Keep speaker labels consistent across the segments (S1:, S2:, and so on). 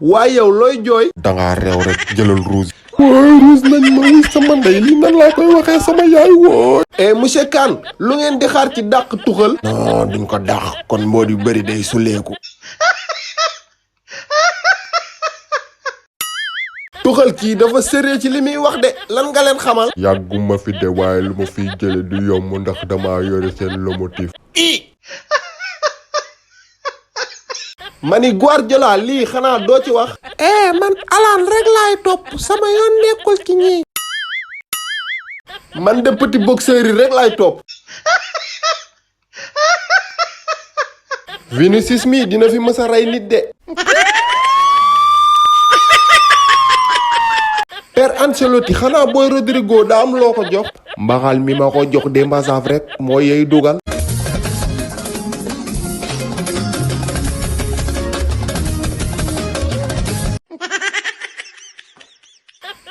S1: waaye yow looy jooy.
S2: dangaa réew rek jëlal rouge.
S1: wooy ruus nañ ma wuy sama ndey li nan laa koy waxee sama yaay wooy. monsieur Kane lu ngeen di xaar ci dàq tuxal.
S2: non duñ ko dàq kon mboot yu bëri day suleeku.
S1: tuxal kii dafa sérieux ci li muy wax de lan nga leen xamal.
S2: yàgguma fi de waaye lu ma fiy jële du yomb ndax dama yore seen lomotif.
S1: mani Guardiola lii xanaa doo ci wax. man alaan rek laay topp sama yoon nekkul ci ñii. man de petit boxeur yi rek laay topp. Vinicius mi dina fi mës a rey nit de. Père Ancelotti xanaa booy Rodrigo daa am loo ko jox.
S2: mbaxal mi ma ko jox Demba Saf rek moo yey dugal.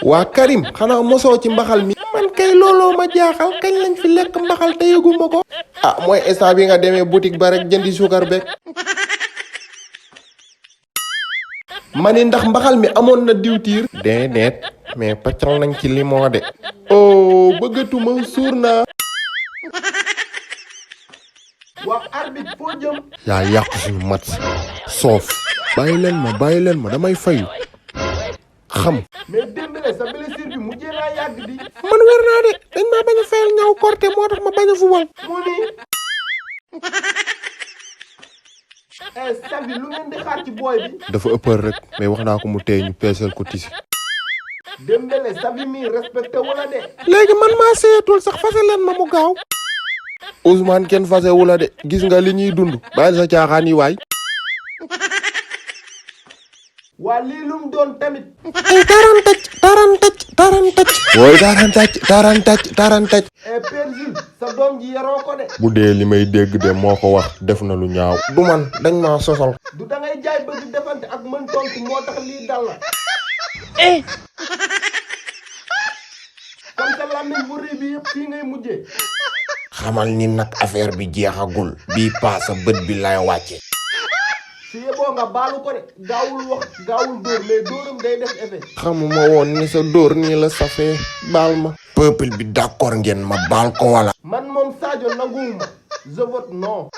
S1: waa Karim xanaa mosoo ci mbaxal mi. man kay looloo ma jaaxal kañ lañ fi lekk mbaxal te yëguma ko. mooy instant bi nga demee boutique ba rek jëndi suukar beeg. ma ni ndax mbaxal mi amoon na diwtiir.
S2: déedéet mais paccal nañ ci limon de.
S1: oh bëggatuma suur naa. waa arbitre foo jëm.
S2: yaa yàq suñu match soof. bàyyi leen ma damay fayu. xam.
S1: mais Dembélé sa blessure bi mujjee naa yàgg di.
S2: man wér naa de dañ maa bañ a fayal ñaw korte moo tax ma bañ a fubal.
S1: mu ni. Savi lu ngeen di xaar ci booy bi.
S2: dafa ëppal rek mais wax naa ko mu tey ñu peesal ko tisi.
S1: Dembélé Savi mi respecté wala de.
S2: léegi man maa seetul sax fase leen ma mu gaaw. Ousmane kenn fase wula de gis nga li ñuy dund bàyyi sa caaxaan yi waay.
S1: waa lii lum doon tamit.
S2: tarantaj. wooy tarantaj.
S1: Père Jules sa doom ji yaroo ko de.
S2: bu dee li may dégg de moo ko wax def na lu ñaaw. du man dañ maa sosal.
S1: du da ngay jaay bëgg defante ak mën tontu moo tax lii dal la. comme sa làmmiñ bu rëy bi yëpp fii ngay mujjee.
S2: xamal ni nag affaire bi jeexagul. bii paasa bët bi lay wàcce.
S1: su yeboo nga baalu ko de gaawul wax gaawul dóor mais dóoram day def effet.
S2: xamuma woon ni sa dóor nii la safee baal ma. peuple bi d'accord ngeen ma baal ko wala.
S1: man moom Sadio nanguwuma je vote non.